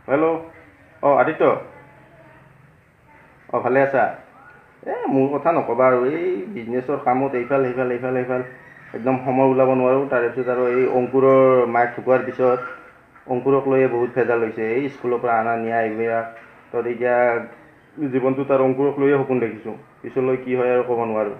Hello', অঁ আদিত্য, অঁ ভালে আছা? এই মোৰ কথা নক'বা আৰু, এই বিজনেছৰ কামত এইফাল সেইফাল এইফাল সেইফাল একদম সময় ওলাব নোৱাৰোঁ। তাৰে পিছত আৰু এই অংকুৰৰ মাক ঢুকোৱাৰ পিছত অংকুৰক লৈয়ে বহুত ভেজাল হৈছে। এই স্কুলৰ পৰা অনা নিয়া এইবিলাক। তো এতিয়া জীৱনটোত আৰু অংকুৰক লৈয়ে সপোন দেখিছোঁ, পিছলৈ কি হয় আৰু ক'ব নোৱাৰোঁ।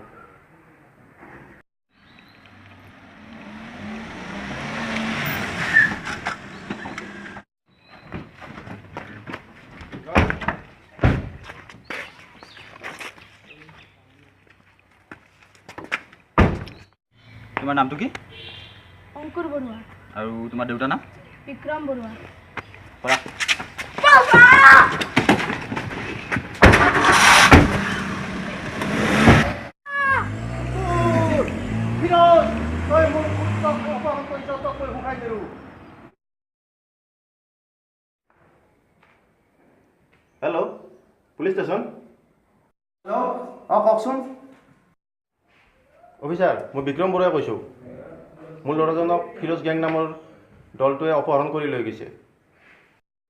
তোমাৰ নামটো কি? অংকুৰ বৰুৱা। আৰু তোমাৰ দেউতাৰ নাম? বিক্ৰম বৰুৱা। কৰা। তই মোৰ পুত্ৰক অপহৰণ কৰিছ, তোক মই শুকাই নেৰো। Hello', police station? হেল্ল', অঁ কওকচোন। অফিচাৰ, মই বিক্ৰম বৰুৱাই কৈছোঁ। মোৰ ল'ৰাজনক ফিৰোজ গেং নামৰ দলটোৱে অপহৰণ কৰি লৈ গৈছে।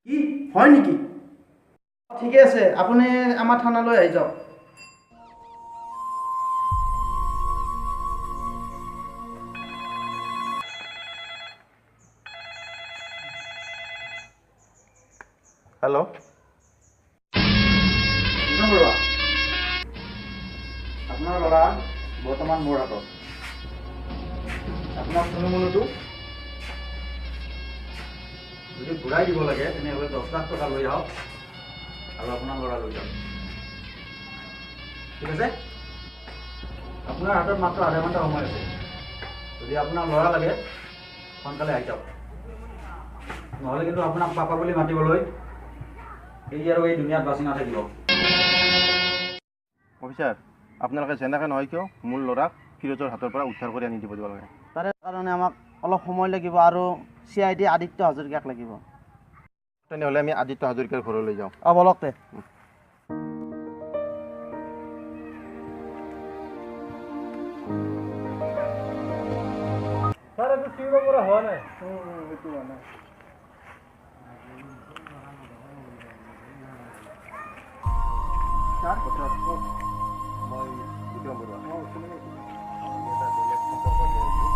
কি হয় নেকি? ঠিকে আছে, আপুনি আমাৰ থানালৈ আহি যাওক। হেল্ল', বিক্ৰম বৰুৱা, আপোনাৰ ল'ৰা বৰ্তমান মোৰ হাতত। আপোনাৰ চুনুমুনুটো যদি ঘূৰাই দিব লাগে, তেনেহ'লে 10 লাখ টকা লৈ আহক আৰু আপোনাৰ ল'ৰা লৈ যাওক। ঠিক আছে? আপোনাৰ হাতত মাত্ৰ আধা ঘণ্টা সময় আছে। যদি আপোনাৰ ল'ৰা লাগে, সোনকালে আহি যাওক, নহ'লে কিন্তু আপোনাক পাপা বুলি মাতিবলৈ এই আৰু এই দুনিয়াত বাচি নাথাকিব। অফিচাৰ, আপোনালোকে যেনেকৈ নহয় কিয় মোৰ ল'ৰাক ফিৰোজৰ হাতৰ পৰা উদ্ধাৰ কৰি আনি দিব লাগে। তাৰে কাৰণে আমাক অলপ সময় লাগিব আৰু CID Aditya হাজৰিকাক লাগিব। তেনেহ'লে আমি আদিত্য হাজৰিকাৰ ঘৰলৈ যাওঁ। অঁ বলক তে। ছাৰ, এইটো চিঙিব পৰা হোৱা নাই। সেইটো হোৱা নাই। মই বিক্ৰম বৰুৱা। আমি এটা বেলেগ সম্পৰ্ক লৈ আহিছোঁ।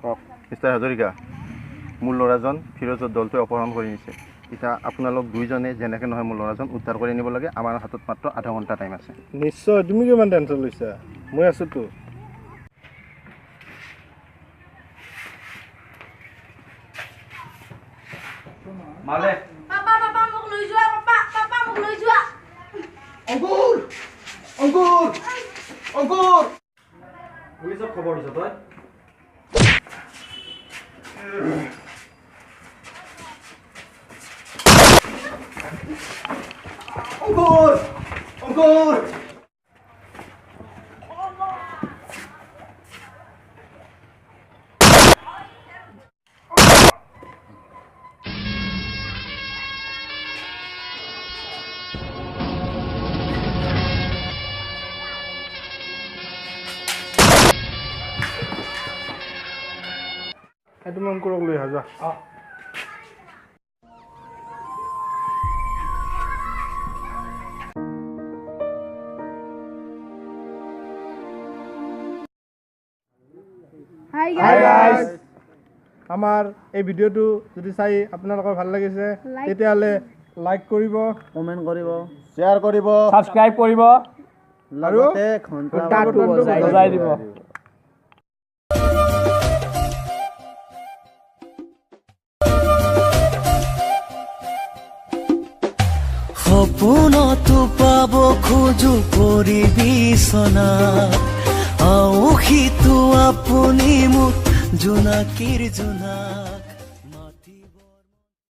কওক মিষ্টাৰ হাজৰিকা, মোৰ ল'ৰাজন ফিৰোজৰ দলটোৱে অপহৰণ কৰি নিছে। এতিয়া আপোনালোক দুইজনে যেনেকৈ নহয় মোৰ ল'ৰাজন উদ্ধাৰ কৰি আনিব লাগে। আমাৰ হাতত মাত্ৰ আধা ঘণ্টা টাইম আছে। নিশ্চয়, তুমি কিমান টেনশ্যন লৈছা, মই আছোতো। মালে পাপা, পাপা, মোক লৈ যোৱা। পাপা, পাপা, মোক লৈ যোৱা। অংকুৰ, অংকুৰ, অংকুৰ! পুলিচক খবৰ দিছ তই? অংকুৰ, অংকুৰ! এই তুমি অংকুৰক লৈ আহা, যোৱা। অঁ। হাই হাই গাইজ, গাইজ, আমাৰ এই ভিডিঅ'টো যদি চাই আপোনালোকৰ ভাল লাগিছে, Like, তেতিয়াহ'লে লাইক কৰিব, কমেণ্ট কৰিব, শ্বেয়াৰ কৰিব, ছাবস্ক্ৰাইব কৰিব আৰু লগতে ঘণ্টা বাটনটো বজাই দিব। সপোনতো পাব খোজো কৰি বিচনা, আউসিটো আপুনি মোক জোনাকীৰ জোনা।